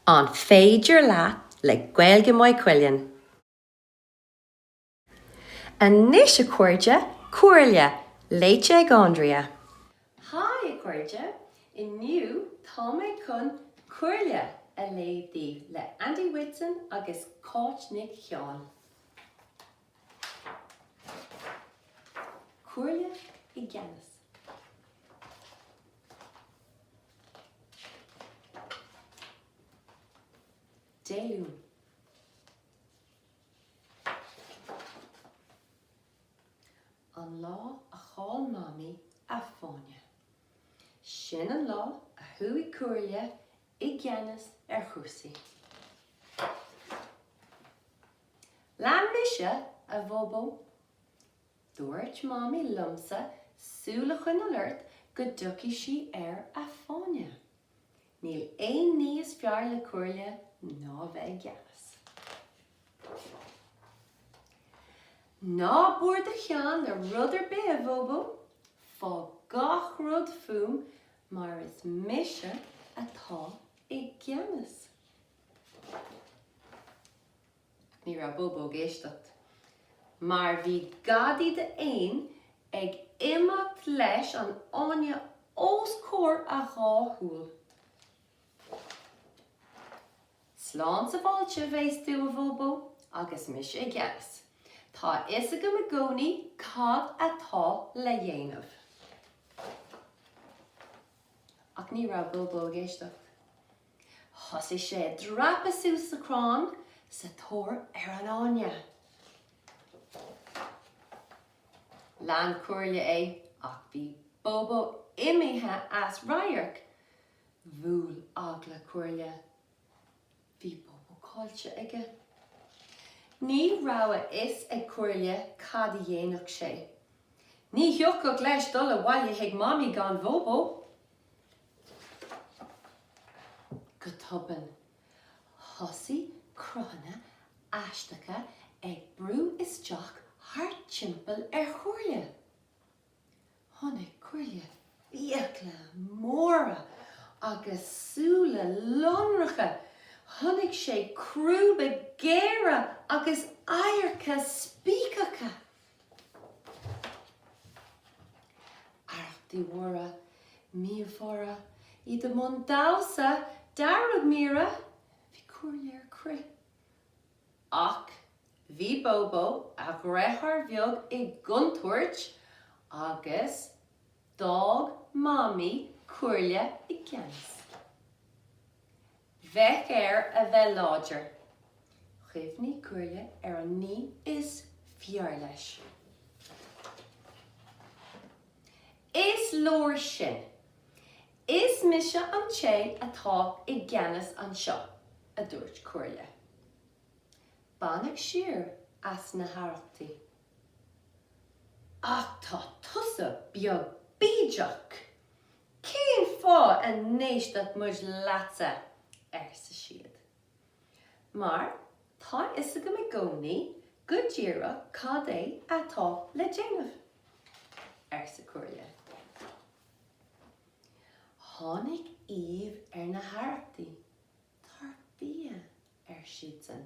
An féidir leat le Gaeilge Maigh Cuilinn? Anois a chairde, comhairle, léite ag Andrea. Hi a chairde, inniu tá mé chun comhairle a léamh daoibh le Andy Whitson agus Cáit Nic Sheáin. Comhairle i gceannas. Dé Luain. An lá a chaill Mamaí a fáinne. Sin an lá a chuaigh Comhairle i gceannas ar chúrsaí. Lean mise, a Bhóbó. Dúirt Mamaí liomsa súil a choinneáil ort go dtiocfaidh sí ar a fáinne. Níl aon ní is fearr le Comhairle ná a bheith i gceannas. Ná buair do cheann le rud ar bith, a Bhóbó. Fág gach rud fúm mar is mise atá i gceannas. Ní raibh Bóbó ag éisteacht, mar bhí gadaí d'éan ag imeacht leis an fháinne os comhair a dhá shúil. Slán sábháilte a bheas tú, a Bhóbó, agus mise i gceannas. Tá a fhios agam i gcónaí cad atá le dhéanamh. Ach ní raibh Bóbó ag éisteacht. Thosaigh sé ag dreapadh suas sa chrann sa tóir ar an fháinne. Lean Comhairle é ach bhí Bóbó imithe as radharc. Bhuail eagla Comhairle. Bhí Bóbó caillte aige. Ní raibh a fhios ag Comhairle cad a dhéanfadh sé. Ní thiocfadh leis dul abhaile chuig Mamaí gan Bhóbó. Go tobann, thosaigh cruthanna aisteacha ag brú isteach thart timpeall ar Chomhairle. Chonaic Comhairle fiacla móra agus súile lonracha, chonaic sé crúba géara agus adharca spíceacha. Arrachtaí móra míofara, iad i mbun damhsa deargmhíre, bhí Comhairle ar crith. Ach bhí Bóbó, a dheartháir bheag, i gcontúirt agus d'fhág Mamaí Comhairle i gceannas. Bheadh air a bheith láidir. Chuimhnigh Comhairle ar an ní is fearr leis. Is leor sin! Is mise an té atá i gceannas anseo, a dúirt Comhairle. Baineadh siar as na harrachtaí. Ach tá tusa beag bídeach! Cén fáth a n-éistfeadh muid leatsa? arsa siad. Mar tá a fhios agam i gcónaí go díreach cad é atá le déanamh, arsa Comhairle. Tháinig aoibh ar na harrachtaí. Dar fia, ar siadsan,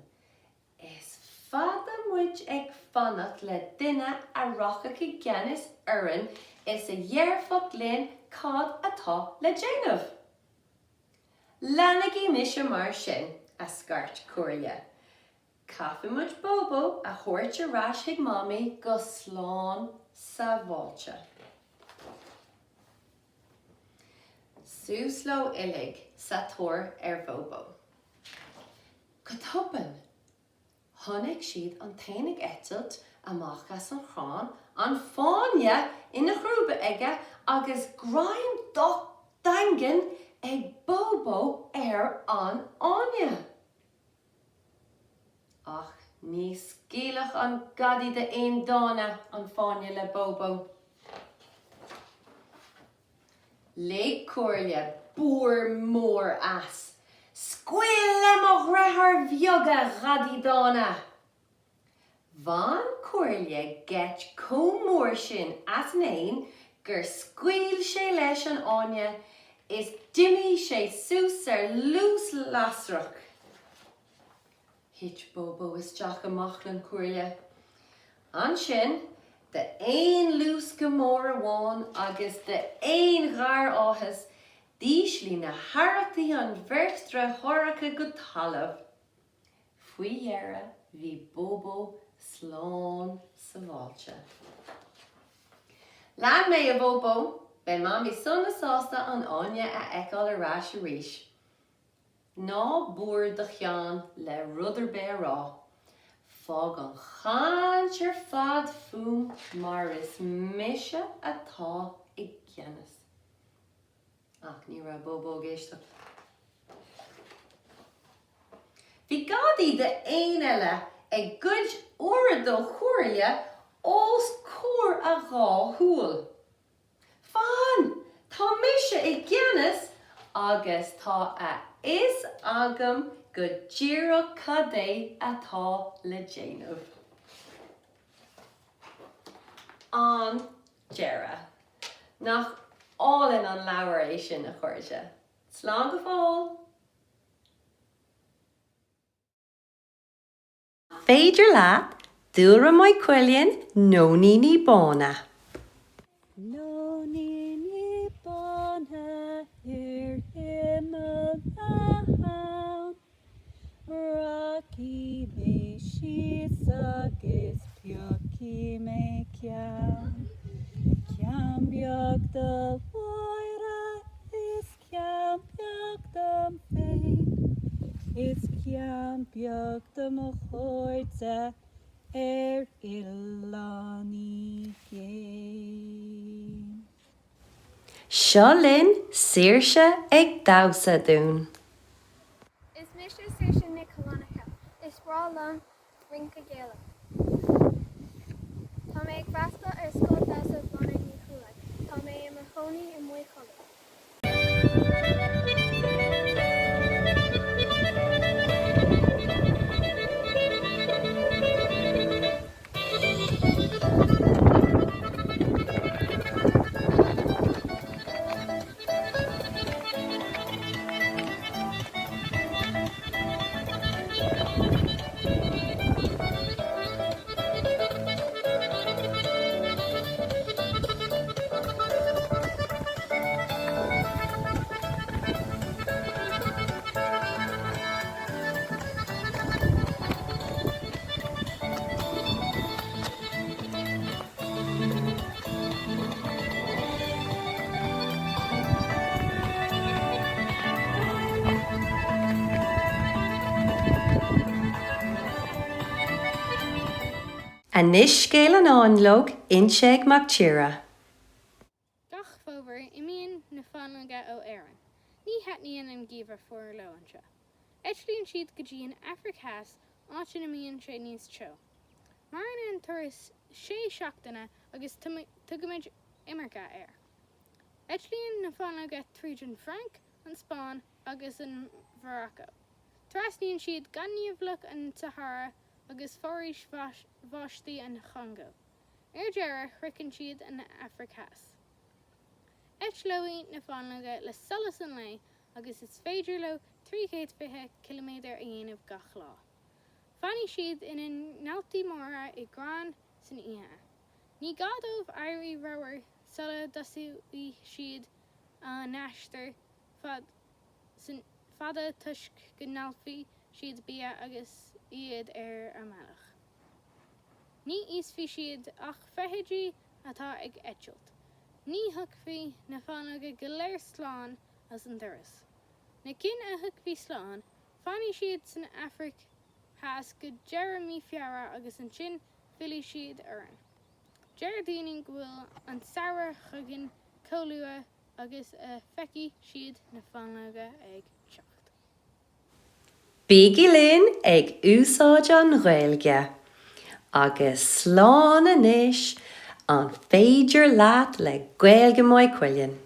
Is fada muid ag fanacht le duine a rachadh i gceannas orainn is a dhéarfadh linn cad atá le déanamh. Leanaigí mise mar sin, a scairt Comhairle. Caithfidh muid Bóbó a thabhairt ar ais chuig Mamaí go slán sábháilte. Suas leo uilig sa tóir ar Bhóbó. Go tobann, chonaic siad an t-éan ag eitilt amach as an chrann, an fáinne ina chrúba aige agus greim docht daingean ag Bóbó ar an fháinne. Ach ní scaoilfeadh an gadaí d'éan dána an fáinne le Bóbó. Lig Comhairle búir mór as. Scaoil le mo dheartháir bheag, a ghadaí dána! Bhain Comhairle geit chomh mór sin as an éan gur scaoil sé leis an fháinne. Is d'imigh sé suas ar luas lasrach. Thit Bóbó isteach i mbaclainn Chomhairle. Ansin, d'aon luascadh mór amháin agus d'aon gháir áthais, d'ísligh na harrachtaí an bheirt deartháireacha go talamh. Faoi dheireadh bhí Bóbó slán sábháilte. Lean mé, a Bhóbó! Beidh Mamaí sona sásta an fháinne a fheiceáil ar ais arís. Ná buair do cheann le rud ar bith a rá. Fág an chaint ar fad fúm mar is mise atá i gceannas. Ach ní raibh Bóbó ag éisteacht. Bhí gadaí d'éin eile ag goid uaradh Chomhairle os comhair a dhá shúil. Fan! Tá mise i gceannas agus tá a fhios agam go díreach cad é atá le déanamh. An deireadh. Nach álainn an leabhar é sin, a chairde? Slán go fóill! Féidir leat Dúlra Maigh Cuilinn Nóiníní Bána. Nóiníní bána ar imeall na habhann, Rachaidh mé síos agus piocfaidh mé ceann, Ceann beag do Mháire is ceann beag dom féin, Is ceann beag do mo chairde ar oileán i gcéin. Seo linn Saoirse ag damhsa dúinn. Is mise Saoirse Nic Fhlannchadha. Is breá liom rince Gaelach. Tá mé ag freastal ar Scoil Damhsa Bhláthnaid Ní Chúláin. Tá mé i mo chónaí i Maigh Cuilinn. Anois scéal an fháinleog inste ag Mac Tíre. Gach fómhar, imíonn na fáinleoga ó Éirinn. Ní thaitníonn an geimhreadh fuar leo anseo. Eitlíonn siad go dtí an Afraic Theas, áit ina mbíonn sé níos teo. Maireann an turas sé seachtaine agus tugaimid imirce air. Eitlíonn na fáinleoga tríd an Fhrainc, an Spáinn agus an Mharacó. Trasnaíonn siad gaineamhlach an tSahára agus foraois bháistí an Chongó. Ar deireadh, sroicheann siad an Afraic Theas. Eitleoidh na fáinleoga le solas an lae agus is féidir leo 320 ciliméadar a dhéanamh gach lá. Fanfaidh siad ina n-ealtaí móra i gcrainn san oíche. Ní gá dóibh éirí ramhar sula dtosóidh siad a n-aistear fada toisc go n-alpfaidh siad bia agus iad ar a mbealach. Ní íosfaidh siad ach feithidí atá ag eitilt. Ní thiocfaidh na fáinleoga go léir slán as an dturas. Na cinn a thiocfaidh slán, Fanfaidh siad san Afraic Theas go deireadh mí Feabhra agus ansin fillfidh siad orainn. Deir daoine go bhfuil an samhradh chugainn chomh luath agus a feicfidh siad na fáinleoga ag teacht. Bígí linn ag úsáid an Ghaeilge! Agus slán anois, an féidir leat le Gaeilge Maigh Cuilinn?